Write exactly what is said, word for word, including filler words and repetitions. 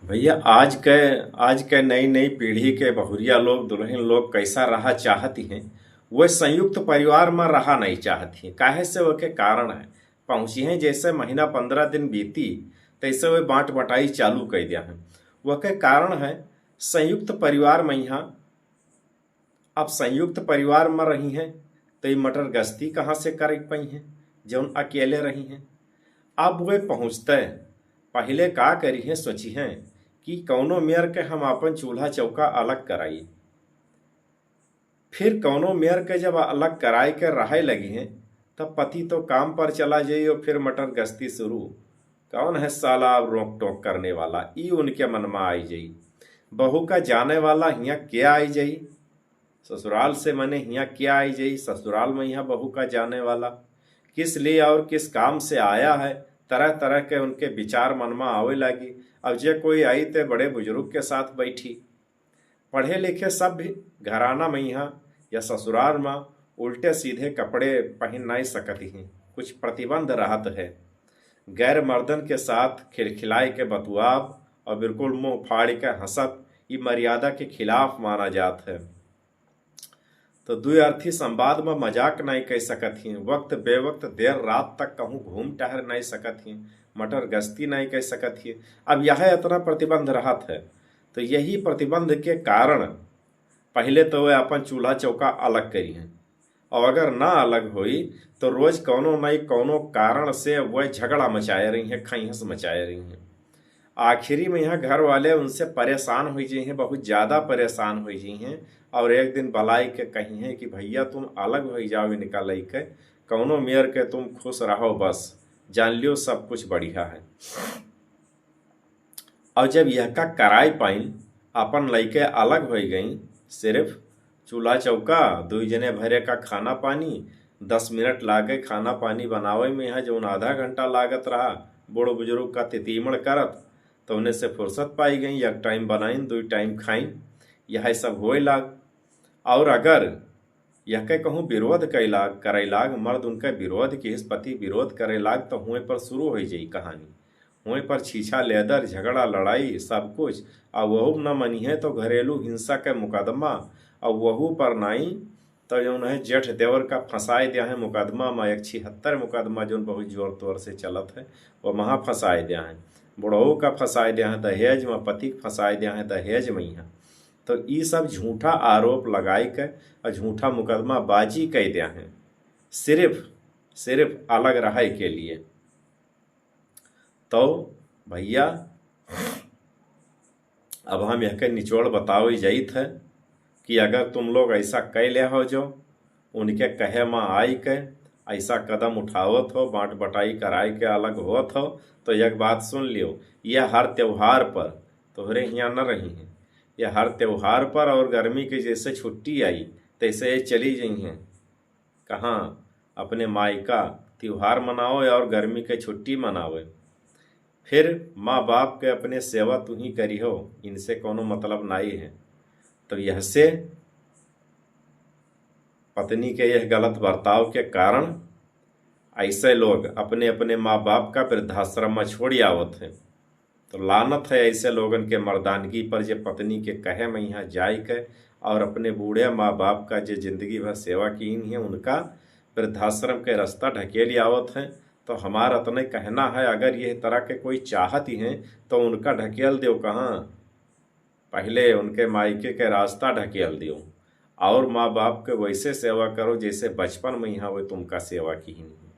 भैया, आज के, आज के नई, नई पीढ़ी के बहुरिया लोग, दुल्हन लोग कैसा रहा चाहती हैं, वे संयुक्त परिवार में रहा नहीं चाहती हैं। काहे से? ओके कारण है, पहुँची हैं, जैसे महीना पन्द्रह दिन बीती, तैसे वे बाँट बटाई चालू कर दिया है। वह के कारण है, संयुक्त परिवार में यहाँ, अब संयुक्त परिवार में रही हैं, तो ये मटर गश्ती कहाँ से कर पाई हैं, जौन अकेले रही हैं? अब वे पहुँचते पहले का करी हैं, सोची हैं कि कौनो मेर के हम अपन चूल्हा चौका अलग कराई। फिर कौनो मेर के जब अलग कराए के रहे लगी हैं, तब पति तो काम पर चला जाई और फिर मटर गश्ती शुरू। कौन है साला अब रोक टोक करने वाला, ई उनके मन में आई जाई। बहू का जाने वाला हियाँ के आई जाई? ससुराल से मने हियाँ के आई जाई? ससुराल में यहाँ बहू का जाने वाला किस लिए और किस काम से आया है, तरह तरह के उनके विचार मन में आवे लागी। अब जे कोई आई ते बड़े बुजुर्ग के साथ बैठी। पढ़े लिखे सब भी घराना में यहाँ या ससुराल में उल्टे सीधे कपड़े पहन नहीं सकत ही, कुछ प्रतिबंध रहत है। गैर मर्दन के साथ खिलखिलाए के बतुआब और बिल्कुल मुंह फाड़ के हंसत, ई मर्यादा के खिलाफ माना जात है। तो द्विअर्थी संवाद में मजाक नहीं कह सकत ही, वक्त बेवक्त देर रात तक कहूँ घूम टहर नहीं सकत ही, मटर गश्ती नहीं कह सकत ही। अब यह इतना प्रतिबंध रहत है, तो यही प्रतिबंध के कारण पहले तो वे अपन चूल्हा चौका अलग करी हैं, और अगर ना अलग होई तो रोज कौनो नहीं कौनो कारण से वे झगड़ा मचाए रही हैं, खैहस मचाए रही हैं। आखिरी में यहाँ घर वाले उनसे परेशान हो जाई हैं, बहुत ज़्यादा परेशान हो जाई हैं, और एक दिन बलाई के कही हैं कि भैया तुम अलग हो जाओ इनका लइके, कौनो मेर के तुम खुश रहो, बस जान लियो सब कुछ बढ़िया है। और जब यह का कराई पाइन, अपन लइके अलग हो गई, सिर्फ चूल्हा चौका, दुई जने भरे का खाना पानी, दस मिनट लागे खाना पानी बनावे में, यहाँ जौन आधा घंटा लागत रहा बूढ़ बुजुर्ग का तितीमण करत, तो उन्हें से फुर्सत पाई गई, एक टाइम बनाइन, दुई टाइम खाइन, यह सब होए लाग। और अगर यह के कहूँ विरोध कैलाग, करैलाग, मर्द उनके विरोध किहिस, पति विरोध करैलाग, तो हुए पर शुरू हो जाई कहानी। हुए पर छीछा लेदर, झगड़ा, लड़ाई, सब कुछ। आ वहू न मनिहे तो घरेलू हिंसा के मुकदमा, और वहू पर नाई तो जौन है जेठ देवर का फंसाए दिया है मुकदमा में, एक छिहत्तर मुकदमा जौन बहुत जोर तोर से चलत है, वो महा फंसाए दिया है। बुढ़ऊ का फंसाए दिया है दहेज में, पति के फंसाए दिया है दहेज में यहाँ। तो ई सब झूठा आरोप लगाई के और झूठा मुकदमा बाजी कह दिया है, सिर्फ, सिर्फ अलग रहे के लिए। तो भैया, अब हम यह के निचोड़ बतावे जाइत है कि अगर तुम लोग ऐसा कह ले हो, जो उनके कहे में आई के ऐसा कदम उठावत हो, बांट बटाई कराए के अलग होत हो, तो एक बात सुन लियो, यह हर त्योहार पर तोहरे हियाँ न रही हैं। यह हर त्योहार पर और गर्मी के जैसे छुट्टी आई, तैसे ये चली जाई हैं। कहाँ? अपने मायका त्योहार मनावे और गर्मी के छुट्टी मनावे। फिर माँ बाप के अपने सेवा तू ही करिहो, इनसे कोनो मतलब नाई है। तो यह से पत्नी के यह गलत बर्ताव के कारण ऐसे लोग अपने अपने माँ बाप का वृद्धाश्रम में छोड़ी आवत हैं। तो लानत है ऐसे लोगन के मर्दानगी पर, जे पत्नी के कहे में यहाँ जाए के और अपने बूढ़े माँ बाप का जे जिंदगी भर सेवा कीन है, उनका वृद्धाश्रम के रास्ता ढकेल आवत हैं। तो हमार अतने कहना है, अगर यह तरह के कोई चाहत ही हैं, तो उनका ढकेल दो कहाँ, पहले उनके मायके के रास्ता ढकेल दियो और माँ बाप के वैसे सेवा करो, जैसे बचपन में यहाँ वे तुमका सेवा कीन हैं।